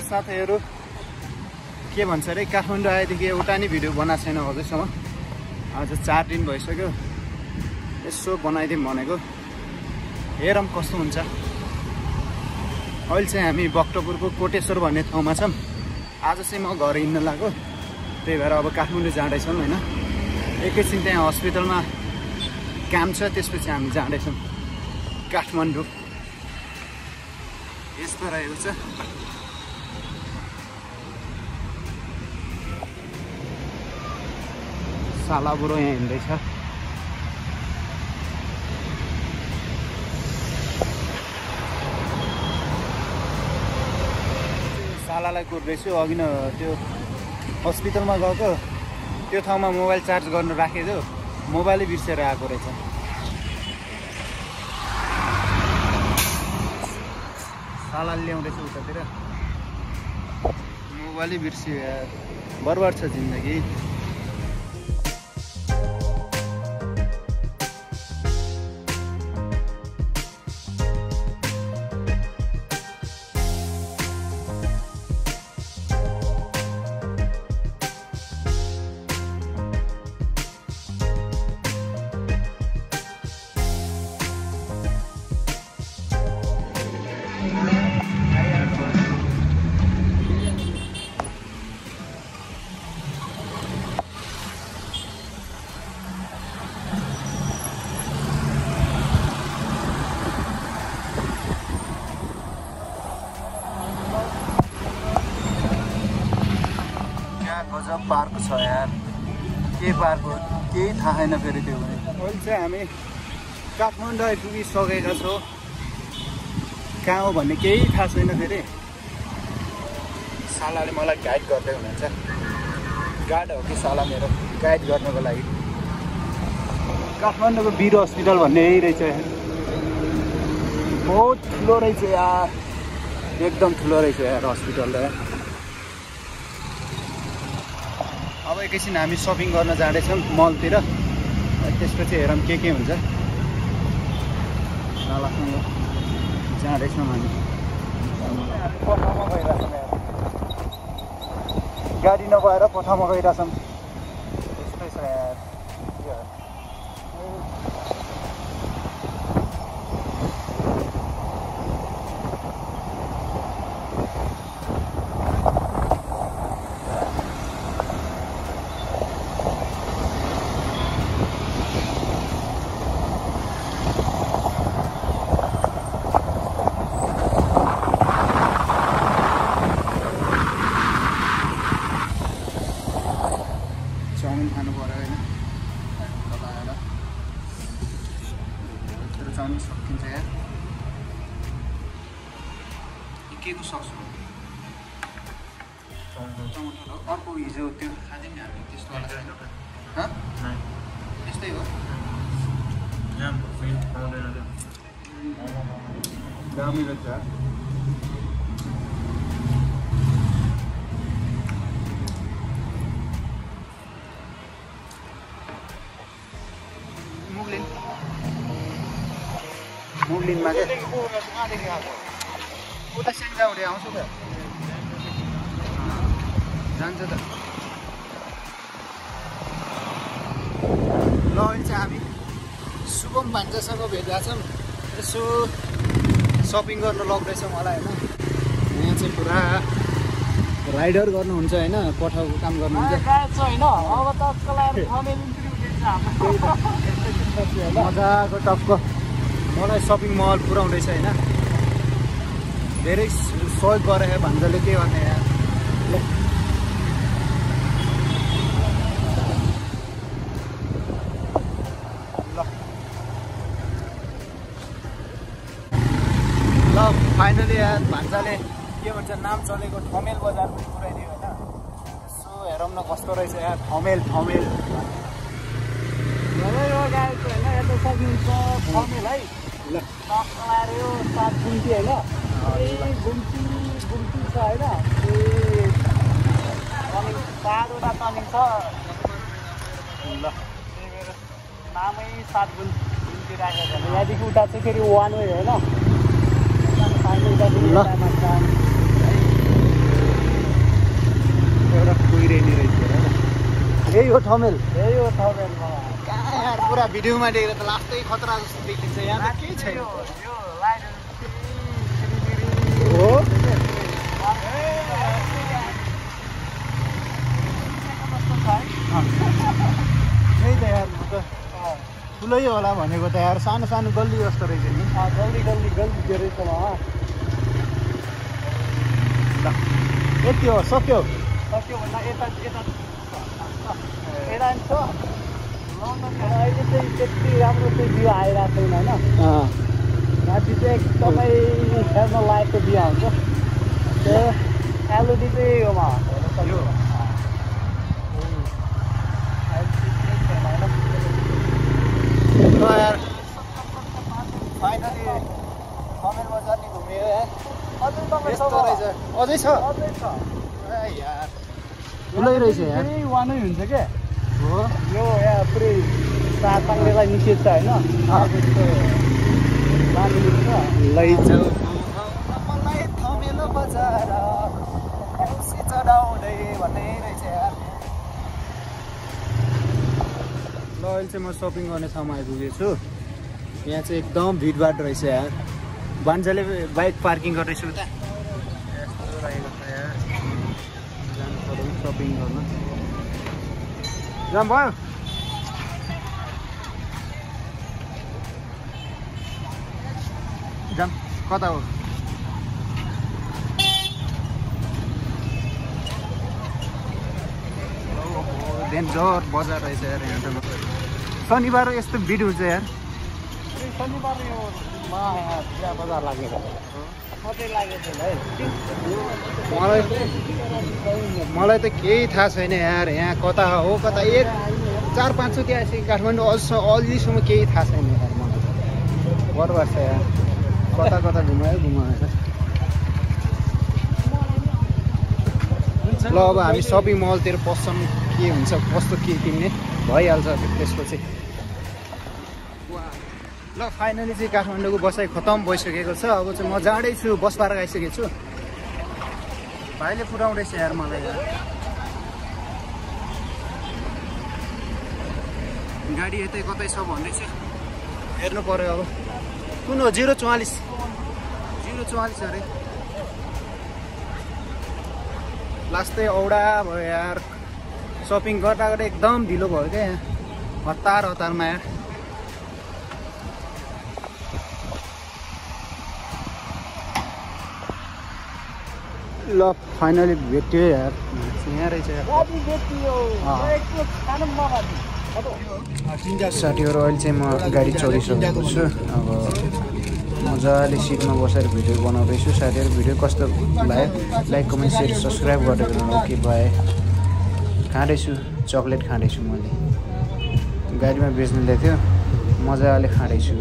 साथीहरू के भन्छ अरे काठमाडौँ आएदेखि एउटा नि भिडियो बनाएको छैन अझैसम्म आज 4 दिन भइसक्यो यसो बनाइदिउँ भनेको हेरौँ कस्तो हुन्छ अहिले चाहिँ हामी भक्तपुरको कोटेश्वर भन्ने ठाउँमा छौँ आज चाहिँ म घर हिँड्न लाग्यो त्यही भएर अब काठमाडौँ जाँदैछौँ हैन एकैछिन त्यहाँ हस्पिटलमा काम छ त्यसपछि हामी जाँदैछौँ काठमाडौँ यस्तो रहेको छ साला बुढो यहाँ हिँड्दैछ सालालाई कुर्दैछु अघि न त्यो हस्पिटलमा गएको त्यो ठाउँमा मोबाइल चार्ज गर्न राखेको मोबाइलै बिर्सेर आएको रहेछ सालाले ल्याउँदैछु उतातिर मोबाइलै बिर्सियो यार बर्बाद छ जिन्दगी गजब पार्क छ यार के पार्क हो केही थाहा छैन फेरि त्यो भने अहिले चाहिँ हामी काठमाडौँ आइपुगिसकेका छौँ कहाँ हो भन्ने केही थाहा छैन फेरि सालाले मलाई गाइड गर्दै हुनुहुन्छ गार्ड हो कि साला मेरो गाइड गर्नको लागि काठमाडौँको वीर हस्पिटल भन्ने यही रहेछ बहुत ठुलो रहेछ यार एकदम ठुलो रहेछ यार हस्पिटल र अब एकैछिन हामी सपिङ गर्न जाँदैछौँ मलतिर त्यसपछि हेरौँ के हुन्छ सालासँग जाँदैछौँ हामी पठाउमा गइरहेछौँ गाडी नभएर पठाउमा गइरहेछौँ यस्तै छ यार चाउमिन खानु पर्यो होइन लगाएर यत्रो चाउमिन सकिन्छ यार के को सक्छ टमाटर अर्को हिजो त्यो खाँदै नि हामी त्यस्तो त्यस्तै हो दामी रहेछ मुगलिनमा उता सेन्जाउडे आउँछ त जान्छ त ल अहिले चाहिँ हामी शुभम भान्जासँग भेट्दा छौँ यसो सपिङ गर्न लग्दैछ मलाई होइन यहाँ चाहिँ पुरा राइडर गर्नुहुन्छ होइन पठाउको काम गर्नुहुन्छ मजाको टक्क मलाई सपिङ मल पुऱ्याउँदैछ होइन धेरै सहयोग गरेको भान्जाले के गर्ने यार ल फाइनली यार भान्जाले के भन्छ नाम चलेको ठमेल बजार पनि पुऱ्याइदियो होइन यसो हेरौँ न कस्तो रहेछ यार ठमेल गाडीको होइन यता सक्नुहुन्छ ठमेल है नक्लार्यो 7 गुम्ती होइन गुम्ती छ होइन टर्निङ 4वटा टर्निङ छ ल त्यही भएर नामै 7 गुम्ती राखेको छ यहाँदेखि उता चाहिँ फेरि 1 वे होइन ल एउटा कुहिरेनी रहेछ यही हो ठमेल कहाँ यार पुरा भिडियोमा देखेर त लास्टै खतरा जस्तो देखिन्छ यहाँ त केही छैन हो त्यही त यार म त ठुलै होला भनेको त यार सानो सानो गल्ली जस्तो रहेछ नि गल्ली के रहेछ यति हो सक्यो भन्दा यता छ अहिले चाहिँ त्यति राम्रो चाहिँ बिउ आइरहेको छैन होइन माथि चाहिँ एकदमै हेर्न लायकको बिहा हुन्छ त्यो एलओडी चाहिँ योमा यार फाइनली कमेल बजार नि घुम्यो यार अझै छ यार ठुलै रहेछ यार वानै हुन्छ क्या हो यो यहाँ पुरै ताङलेलाई निषेध छ होइन लैजाऊ मलाई थमेलो बजार औँसी चढाउँदै भन्ने रहेछ यार ल अहिले चाहिँ म सपिङ गर्ने ठाउँमा आइपुगेको छु यहाँ चाहिँ एकदम भिडभाड रहेछ यार बान्जाले बाइक पार्किङ गर्दैछु उता यस्तो रहेको छ यार जानु पर्यो सपिङ गर्न जाम भयो जाम कता हो डेन्जर बजार रहेछ यार यहाँ त शनिबार यस्तो भिड हुन्छ यार शनिबार यो बिहा बजार लागेर सधैँ लागेको छैन है मलाई त केही थाहा छैन यार यहाँ कता हो कता 4-5 चोटि आएपछि काठमाडौँ अहिलेसम्म केही थाहा छैन यार मलाई बर्बाद छ यार कता कता घुमायो ल अब हामी सपिङ मलतिर पस्छौँ के हुन्छ कस्तो के किन्ने भइहाल्छ त्यसपछि ल फाइनली चाहिँ काठमाडौँको बसाइ खतम भइसकेको छ अब चाहिँ म जाँदैछु बस पार्क आइसकेको छु भाइले पुऱ्याउँदैछ यार मलाई गाडी यतै कतै छ भन्दैछ हेर्नु पर्यो अब कुन हो 044 अरे लास्टै औडा भयो यार सपिङ गर्दा गर्दा एकदम ढिलो भयो क्या यहाँ हतारमा यार ल फाइनली भेट्यो यार यहाँ रहेछ साथीहरू अहिले चाहिँ म गाडी चढिसकेको छु अब मजाले सिटमा बसेर भिडियो बनाउँदैछु साथीहरू भिडियो कस्तो लाग्यो लाइक कमेन्ट सेयर सब्सक्राइब गरेर ओके बाई खाँदैछु चक्लेट खाँदैछु मैले गाडीमा बेच्नुलाई थियो मजाले खाँदैछु